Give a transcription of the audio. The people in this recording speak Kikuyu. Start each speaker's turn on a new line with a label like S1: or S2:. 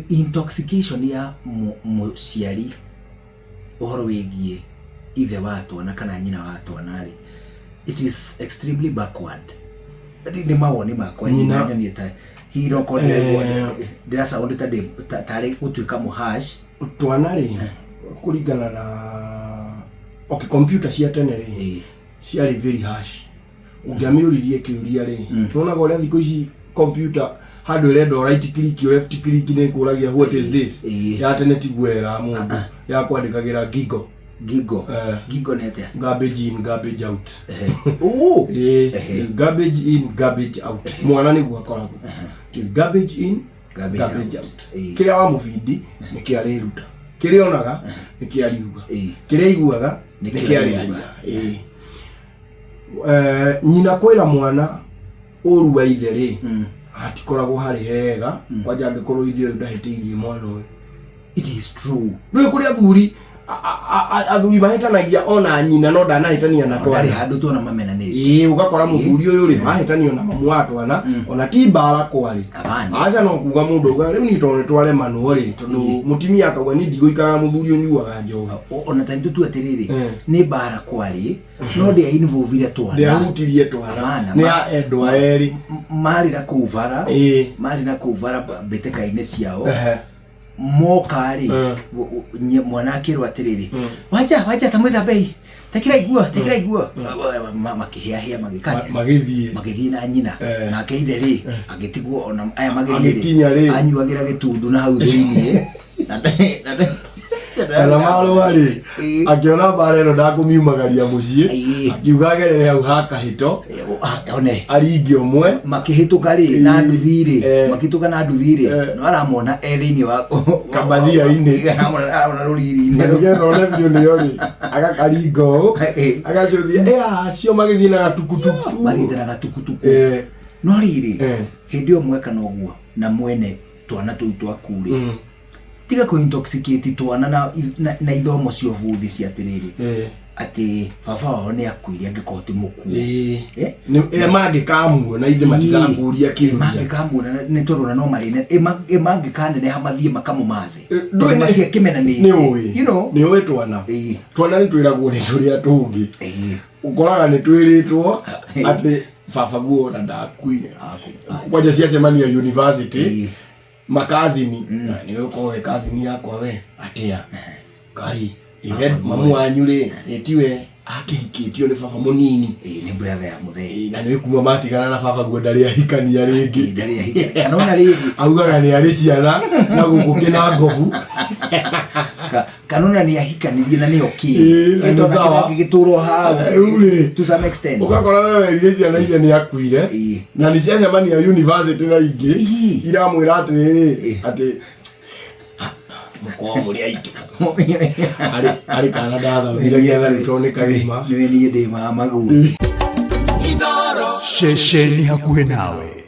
S1: Intoxication ya mũciari ũhoro wĩgiĩ ithe wa twana kana nyina wa twana rĩ, it is extremely backward. Nĩ mawoni makwa.
S2: Nyina-
S1: Nyonie ta hihi no korwo ndĩra sound ta ndĩ tarĩ gũtuĩka mũhash.
S2: Twana rĩ, kũringana na, okay, computer cia tene rĩ, ciarĩ very harsh. Ũngĩamĩũririe kĩũria rĩ, tuonaga ũrĩa thikũ ici computer handũ ĩrenda right click, left click, nĩ ĩkũragia, "What is this?" Ya tene tiguo ĩra mũndũ, yakwandĩkagĩra ngingo.
S1: Ngingo. Ngingo nĩ atĩa?
S2: Garbage in, garbage out.
S1: Oh.
S2: Ĩĩ, is garbage in, garbage out. Mwana nĩguo akoragwo, it is garbage in,
S1: garbage
S2: garbage
S1: out.
S2: Out. Kĩrĩa wamũbindi nĩkĩo arĩruta, kĩrĩa onaga nĩkĩo ariuga, kĩrĩa aiguaga
S1: nĩkĩo
S2: nĩkĩo
S1: ariuga.
S2: arĩaria. Ĩĩ. Nyina kwĩra mwana ũru wa ithe rĩ, hatikoragwo harĩ hega, kwanja angĩkorwo ithe ũyũ ndahĩtĩirie mwana ũyũ.
S1: It is true.
S2: Ndũĩ kũrĩ athuri athuri mahĩtanagia ona nyina no ndanahĩtania na
S1: ndarĩ
S2: twana.
S1: Handũ tuona mamenanĩte.
S2: Ĩĩ, ũgakora mũthuri ũyũ rĩ, mahĩtanio na mamu wa twana, ona ti mbara kwarĩ.
S1: Abana.
S2: Aca, no kuga mũndũ auga rĩu niĩ tondũ nĩ twaremanwo rĩ, tondũ mũtumia akauga niĩ ndigũikara na mũthuri ũnyuaga njohi.
S1: Ona ta tũtue atĩrĩrĩ, nĩ mbara kwarĩ no ndĩa involve twana.
S2: Ndĩahutirie twana.
S1: Abana,
S2: nĩ ya endwa erĩ.
S1: Marĩ na kũu bara. Marĩ na kũu bara mbĩtĩka-inĩ ciao. Moka rĩ, mwana akĩrwo atĩrĩrĩ, "Wanja, wanja, ta mwĩthambei, tekĩra nguo, tekĩra nguo." Makĩhĩahĩa magĩka
S2: magĩthiĩ.
S1: Magĩthiĩ na nyina. Nake ithe rĩ, agĩtigwo ona aya magĩthiĩ.
S2: Agĩkinya rĩ.
S1: Anyuagĩra gĩtundu na hau thĩiniĩ.
S2: Kana marũa rĩ, akĩona mbara ĩno ndakũmiumagaria mũciĩ, akiuga agerere hau ha kahĩto.
S1: One.
S2: Aringe ũmwe.
S1: Makĩhĩtũka rĩ na nduthi rĩ, makĩhĩtũka na nduthi rĩ, no aramona e thĩiniĩ wa
S2: Kabathia-inĩ.
S1: Aramona rũriri-inĩ.
S2: Na nĩgetha one biũ nĩyo rĩ, agakaringa ũũ, agacũthia ĩ acio magĩthiĩ na gatukutuku.
S1: Mathiĩte na gatukutuku. No rĩrĩ, hĩndĩ ĩyo mweka na ũguo na mwene twana tũu twaku rĩ, tiga kũ intoxicate twana na ithomo cia ũbuthi cia atĩrĩrĩ, atĩ baba wao nĩ akuire angĩkorwo ti mũkuo. Eh?
S2: Mangĩkamuona ithe matigakũria kĩũria.
S1: Mangĩkamuona nĩ tondũ ona no marĩ mangĩkaneneha mathiĩ makamũmathe.
S2: Ndũĩ
S1: tondũ matiakĩmenanĩte.
S2: Nĩ ũĩ.
S1: You know.
S2: Nĩ ũĩ twana, twana nĩ twĩragwo nĩ tũrĩa tũngĩ. Ũkoraga nĩ twĩrĩtwo atĩ baba guo ona ndakuire. Kwanja ciacemania university, makazini, nĩ ũkorwo wĩ kazini yakwa, we atĩa kai ithe mamu wanyu rĩ, ĩtiwe akĩhikĩtio nĩ baba mũnini.
S1: Ĩĩ, nĩ brother ya mũthee.
S2: Ĩĩ, na nĩ kuma matigana na baba guo ndarĩ ahikania rĩngĩ.
S1: Ĩĩ, ndarĩ ahikania. Kana ona rĩngĩ
S2: augaga nĩ arĩ ciana na gũkũ kĩna ngobu.
S1: Kana ona nĩ ahikanirie na nĩyo kĩ.
S2: Ĩĩ, na nĩ sawa.
S1: Gĩtũrwo hau.
S2: Rĩu rĩ,
S1: to some extent.
S2: Ũgakora we werire ciana ithe nĩ akuire, na nĩ ciacemania university na ingĩ iramwĩra atĩrĩrĩ, atĩ mũkorwo mũrĩ aitũ arĩ kana ndathomithagia na rĩu tondũ nĩ kagima.
S1: Nĩwe niĩ ndĩ mama guo.
S3: Ceceni hakuhĩ nawe.